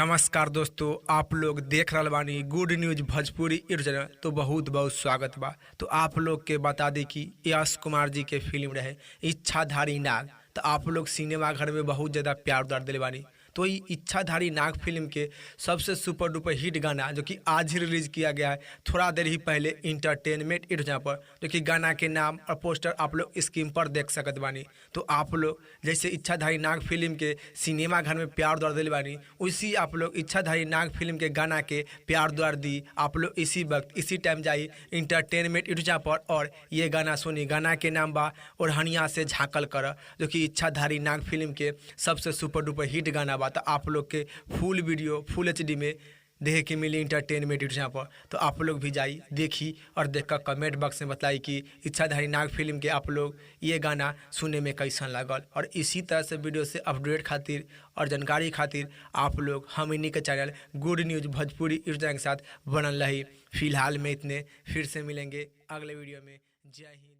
नमस्कार दोस्तों, आप लोग देख रहल बानी good news Bhojpuri YouTube channel. तो बहुत बहुत स्वागत बा। तो आप लोग के बता दी कि यश कुमार जी के फिल्म रहे इच्छाधारी नाग, तो आप लोग सिनेमा घर में बहुत ज़्यादा प्यार दुलार दिले बानी। तो ये इच्छाधारी नाग फिल्म के सबसे सुपर डुपर हिट गाना जो कि आज ही रिलीज किया गया है थोड़ा देर ही पहले इंटरटेनमेंट यूट्यूब चैनल पर, जो कि गाना के नाम और पोस्टर आप लोग स्क्रीन पर देख सकत बानी। तो आप लोग जैसे इच्छाधारी नाग फिल्म के सिनेमा घर में प्यार दुलार दिले बानी, उसी आप लोग इच्छाधारी नाग फिल्म के गाना के प्यार दुलार दी। आप लोग इसी वक्त इसी टाइम जाई इंटरटेनमेंट यूट्यूब चैनल पर और ये गाना सुनी। गाना के नाम बा ओढ़निया से झाँकल कर, जो कि इच्छाधारी नाग फिल्म के सबसे सुपर डुपर हिट गाना बा। तो आप लोग के फुल वीडियो फुल एचडी में देखे के मिली इंटरटेनमेंट यूट्यूब चैनल पर। तो आप लोग भी जाई देखी और देखकर कमेंट बॉक्स में बताई कि इच्छाधारी नाग फिल्म के आप लोग ये गाना सुने में कैसन लागल। और इसी तरह से वीडियो से अपडेट खातिर और जानकारी खातिर आप लोग हमनी के channel good news Bhojpuri YouTube channel के साथ बनल रही। फिलहाल में इतने, फिर से मिलेंगे अगले वीडियो में। जय हिंद।